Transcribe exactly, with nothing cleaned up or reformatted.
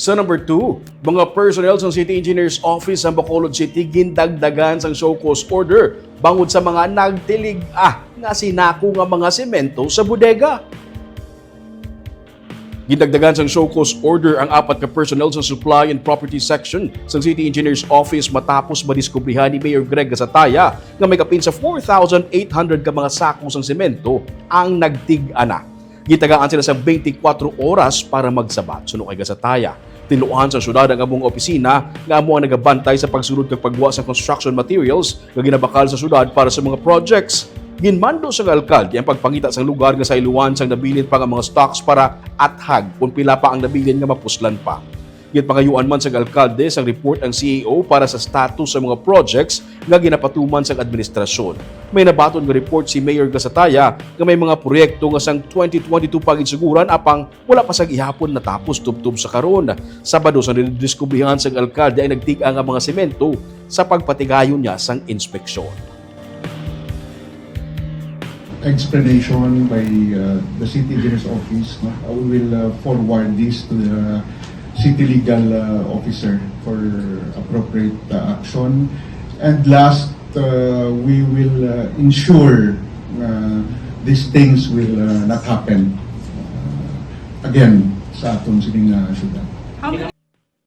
Sa number two, mga personnel sa City Engineer's Office sa Bacolod City gindagdagan sang show cause order bangod sa mga nagtilig-a nga sinako nga mga semento sa bodega. Gindagdagan sang show cause order ang apat ka personnel sa Supply and Property Section sa City Engineer's Office matapos madiskubrihan ni Mayor Greg Gasataya nga may kapin sa four thousand eight hundred ka mga sako sang semento ang nagtig-a na. Gitagaan sila sa twenty-four oras para magsabat. Suno kay Gasataya, tinluan sa syudad ang among opisina nga amo ang nagabantay sa pagsulod kag pagwa sa construction materials nga ginabakal sa syudad para sa mga projects. Ginmando sang alkalde ang pagpangita sang lugar nga sa iluwan sang nabilin pa nga mga stocks para athag kon pila pa ang nabilin nga mapuslan pa. Ginpangayuan man sang alkalde sang report ang C E O para sa status sa mga projects nga ginapatuman sang administrasyon. May nabaton nga report si Mayor Gasataya nga may mga proyekto nga sang twenty twenty-two pa ginsuguran apang wala pa sa gihapon natapos tubtob sa karon. Sabado sa nidiskubrihan sang alkalde ang nagtig-a nga mga semento sa pagpatigayon niya sang inspeksyon. Explanation by uh, the city engineer's office. No? Uh, we will uh, forward this to the city legal uh, officer for appropriate uh, action. And last, uh, we will uh, ensure uh, these things will uh, not happen uh, again sa aton sining uh, syudad.